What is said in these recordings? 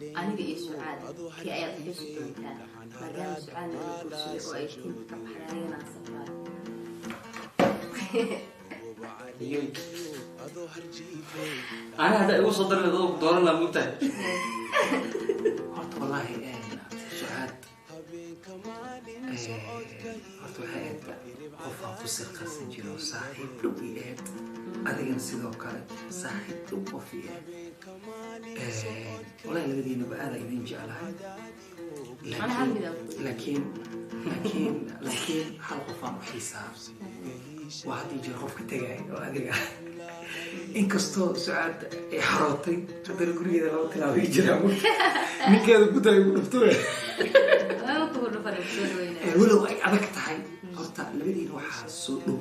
Aniga iyo Sucaad kii ayaad xiisi doontaa, maadaama Sucaadna la guursaday oo ay tiimka ka baxday, anigana aan safraayo? Ayoy. Ana hadda igu soo darin adoo dooran laa, mugtahay. Horta wallaahi Sucaad horta waxay ahayd qof aan ku sirqarsan jiro, saaxiib dhow ii ahayd, adigana sidoo kale saaxiib dhow qof ii ahayd. Wallahi labadiinaba aada idin jeclahay. Ana hal mid aan ku Laakiin hal qof aan u xiisaa waa had iyo jeer qofka tegay oo adiga. Inkastoo Sucaad ay xarootay, haddana gurigeeda laba tilaabo ii jiraa, ninkeeda gudaha igu dhufto. Waa kugu dhufan soo dhaweynaya. Walow ay adag tahay, horta labadiina waxaa soo dhow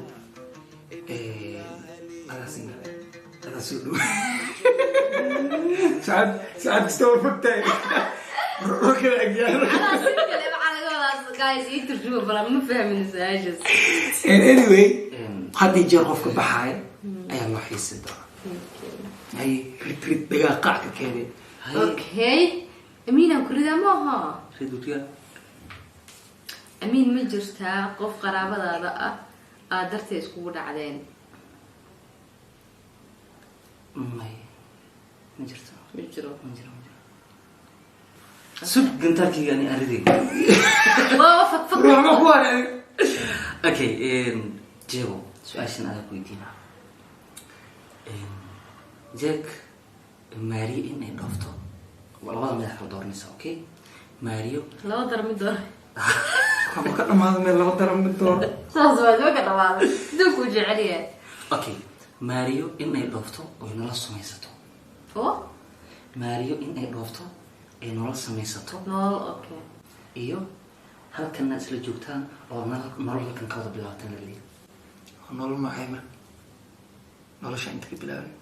adaa single, adaa soo dhow. Sucaad, Sucaad kasta waa fogtahay, rokada agyaalo. Anaa single waxaa laga wadaa, guys, ii turjuma balan, ma fahmin su-aashaas. Anyway, had iyo jeer qofka baxaaya ayaa loo xiisi doonaa. Hay, rid rid dhagaa qaac ka keenay. Okay, Amiinaan ku ridaa maaha? Ridutiya. Amiin, ma jirtaa qof qaraabadaada ah aad darteed iskugu dhacdeen? May, ma jirto. Ma jiro. Ma jiro, ma jiro. Sug, gantaalkayga ani aan riday. Waa fak fak. Ruux ma ku haray. Okay, Jego, su-aashan adaa ku weydiinaa. Jack, Mario in ay dhoofto, waa labada madax kala dooranaysa. Okay, Mario. Laba dara mid doora. Waxaa ka dhamaada meel laba daran mid dooro. Saas waa soo ka dhamaaday, siduu kuu jecel yahay. Okay, Mario in ay dhoofto oy nolol samaysato. Oo. Mario in ay dhoofto ay nolol samaysato. Nolol, okay. Iyo halkana isla joogtaan oo nolol halkan ka wada bilaabataan labadiin. Nolol noocee marka? Nolosha inta ka bilaabay?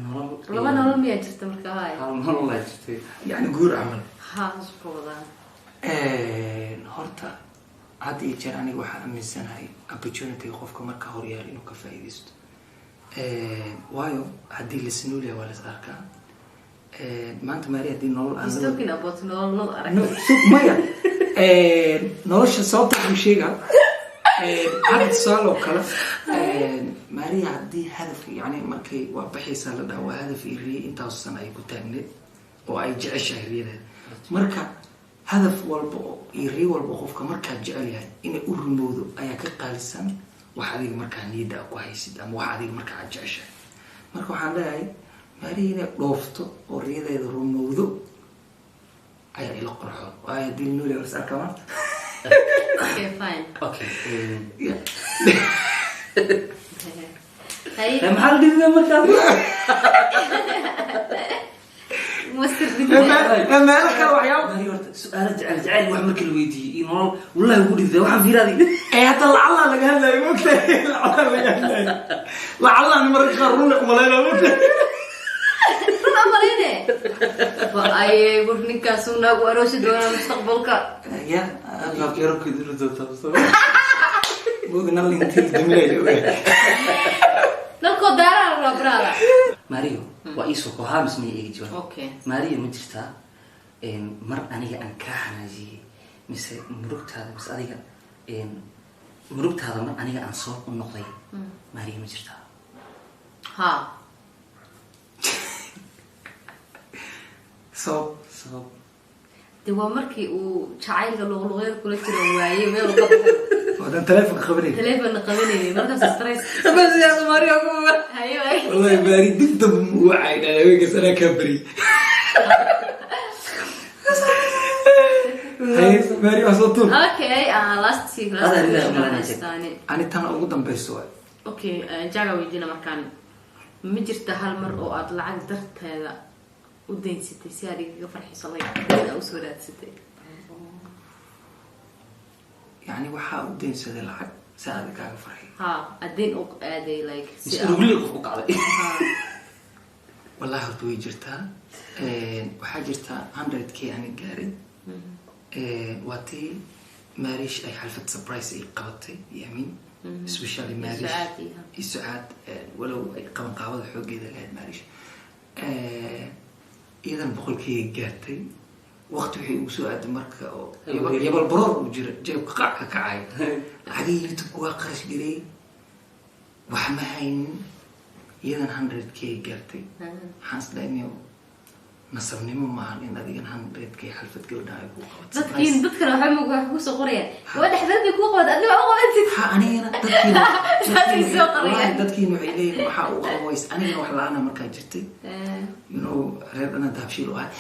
Nolol. Laba nolol miyaa jirta marka haya? Hal nolol aa jirtay. Yani guur camal. Ha, saas ka wadaa. Horta had iyo jeer aniga waxaa aaminsanahay opportunity qofka marka horyaal inuu ka faa'iidaysto, waayo haddii lasnoolyahay waa las arkaa. Maanta Maari haddii nolol aan He's talking about nolol nod arag. No, maya, nolosha sababta waxaan sheegaa hadda tusaale oo kale, Maria haddii hadafka, yani markay waa baxaysaa la dhaha, waa hadaf iyo riye intaas sana ay ku taagneed oo ay jeceshahay riyadeeda. Marka hadaf walba oo iyo riye walba qofka markaa jecel yahay inay u rumowdo ayaa ka qaalisan wax adiga markaa niyadda aad ku haysid ama wax adiga markaa aad jeceshahay. Marka waxaan leeyahay Maria inay dhoofto oo riyadeeda rumowdo ayaa ila qorxoon, waayo haddii la noolyahay waa las arkaa maanta. Okay, fine. Okay. Yeah. Hay. Maxaa la dhididaa markaas? Masir. Meelo kale waxyaaba. Mario, horta su-aalo jecel jecel wax marka la weydiiyey iyo nolol, wallahi ugu dhididaa waxaan fiiraaday. Ee hadda lacallaa laga hadlayo, mogtahay? Lacallaa laga hadlayo, lacallaan mararka qaar run umalaynaa, mogtahay? Run amalayne ba ayay war ninkaas uu naagu aroosi doonaa mustaqbalka. Ya. Qaabkeero doontaa. Moga nal intii duminayo. Nalkoo daaraa la rabaa, brother. Mario, waa iisoo kooxaa mise may eegi jawaab? Okay. Mario, ma jirtaa mar aniga aan kaa xanaajiyey mise murugtaada mise adiga murugtaada mar aniga aan sabab u noqday? Mario, ma jirtaa? Ha. Sabab? Sabab. De waa markii uu jacaylka luqluqyada kula jiro waayey meel uu ka baxay. Wadan telefonka qabanay. Teleefonna qabanayay markaas stress. Mario. Hayo ay. Wallahi Maari dib dambe mu wacay, haweenkaas anaa kaa bariyey. Haye Maari, waa soo tuur. Okay, last last Adaa ridaa question umalanaysa. Haystaan. Ani tan ugu dambeyso waay. Okay, jaga weydiina markaan: ma jirta hal mar oo aad lacag darteeda u daynsatay si aad igaga farxiso, like dayn aa usoo raadsatay? Yani waxaa u daynsaday lacag si aad kaaga farxiyo? Ha, aad dayn u aaday, like si Mise rugli qof u kacday? Ha. Wallahi horta way jirtaa. Waxaa jirta 100K ani gaaray, waa tii Maarish ay xalfad surprise ay qabatay iyo Amiin, especially Maarish. Sucaad iyo iyo Sucaad, walow ay qaban qaabada xoogeeda lahayd Maarish. Iyadan 100K-ga gaartay. Waqti waxay igu soo aaday marka oo yabal baroor uu jira, jeebka qac ka kacay, lacagihii YouTube waa qarash gareey, wax ma haynin. Iyadan 100K gaartay. Waxaan is dhahay, "Niyow, nasabnimo maahan in adigan 100K xalfad gabadha ay ku qabato." Dadkiin dadkana waxay wax kusoo qorayaan, gabadha xaflad bay kuu qabat, adna waa u qabatid. Ha, anigana dadkiina Saasay soo qorayaan. Wallahi, dadkiina waxay leeyihin waxaa u qaban ways. Anigana wax la-aana markaa jirtay, reer dhana Dahabshiil u ahay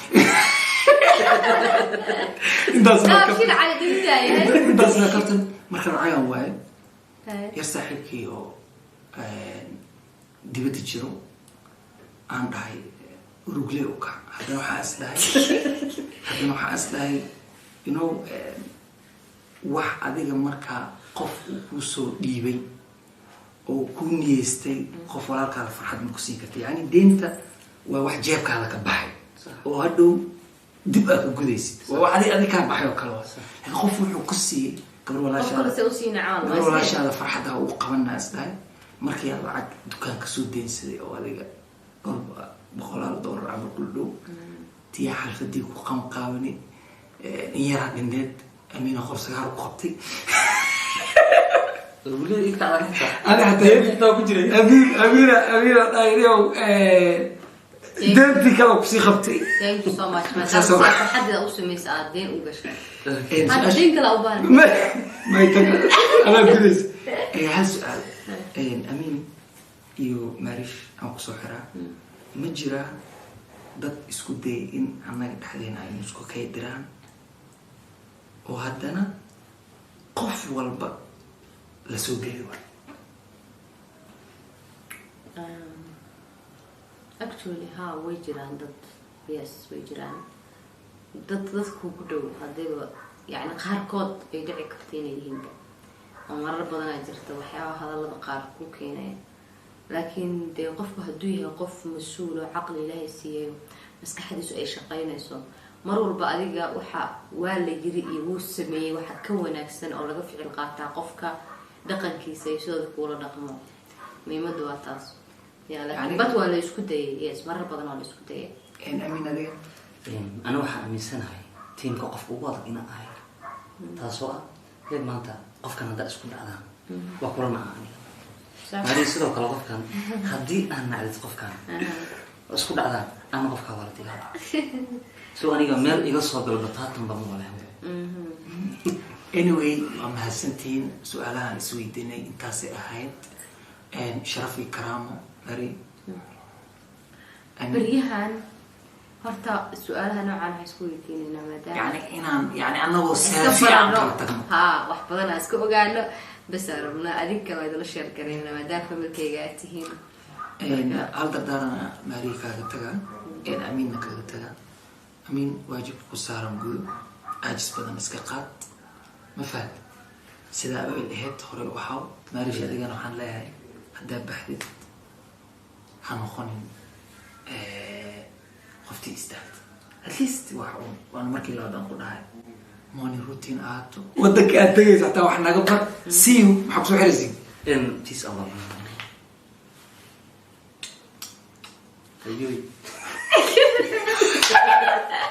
intaasna. Dahabshiil cali dhintaayahay. Intaasna kabtan marka lacagan waaye yar saaxiibkii oo dibadda jiro aan dhahay urugle u kac. Haddana waxaa is dhahay wax adiga markaa qof uu kusoo dhiibay oo ku niyeystay, qof walaalkaada farxad ma ku siin karta. Yani deynta waa wax jeebkaada ka baxay oo hadhow dib aad ka gudaysid. Waa wax adig kaa baxay oo kale waa, laakiin qof wuxuu ku siiyey gabar Qof walaashaada kale se usii nacaan. Gabar walaashaada farxadda u qabanaa is dhahay. Markii aad lacag dukaan kasoo deynsaday oo adiga dhowr boqolaal doolar camal kula dhow, tiyaa xalfadii ku qanqaabani in yaraa dhindeed Amiina qof sagaar ku qabtay. Ani hataa ku jiray. Amiin, Amiina, Amiina dhayriyow, deentii kale kusii qabtay. Thank you so much. Saas Maadaama farxadda u samaysa aad deen u gashay, hadda deen kale u baahan. May tag, anaa gudaysa. Hal su-aal, Amiin iyo Maarish, aan kusoo xiraa. Ma jiraa dad isku dayay in annaga dhexdeena aynu isku kay diraan oo haddana qof walba la soo geli waay? Actually, ha, way jiraan dad. Yes, way jiraan dad dadku ku dhow, hadayba yani qaarkood ay dhici karta inay yihiinba, oo marar badanaa jirta waxyaaba hadallada qaar ku keenaya. Laakiin dee qofku hadduu yahay qof mas-uul oo caqli Ilaahay siiyayo, maskaxdiisu ay shaqaynayso mar walba, adiga waxa waa la yiri iyo wuu sameeyey waxa ka wanaagsan oo laga ficil qaataa qofka dhaqankiisa iyo sidooda kuula dhaqmo. Muhiimadu waa taas ya. Laakiin bat waa la isku dayay, yes, marar badan waa la isku dayay. Amiin, adiga? Ana waxaan aaminsanahay tiimka qofka ugu adag inaan ahay, taasoo ah reer maanta qofkan haddaa isku dhacdaan waa kula naca aniga. Maadii sidoo kale qofkan haddii aan nacdid, qofkan oo isku dhacdaan, ana qofkaa waa la digaa. So aniga meel iga soo galba taatan ba ma walehan. Anyway, waa mahadsantihiin. Su-aalahaan isweydiinay intaasay ahayd. Sharaf iyo karaamo bari. Beryahan horta su-aalaha noocaan waxaan isku weydiinaynaa maadaama Yani inaan yani anagoo iska saafi aan barano. Kala tagno. Ha, wax badan aan iska ogaano bas aan rabnaa. Adinka waa idinla share garayna maadaama familkayga aad tihiin. Hal dardaarana Maariya kaaga tagaa, Amiinna kaaga tagaa. Amiin, waajibka ku saaran gudo, caajis badan iska qaad, ma fahad sidaa u ahayd hore u xaw. Maarish, adigana waxaan leeyahay haddaa baxdid ha noqonin qoftii istaagta. At least wax un waana markii labaad aan ku dhahay morning routine ahaato wadanka aad tegaysa hataa wax naga bar. See you. Maxaa kusoo xiraysiin? Peace, Allah. Ayoy.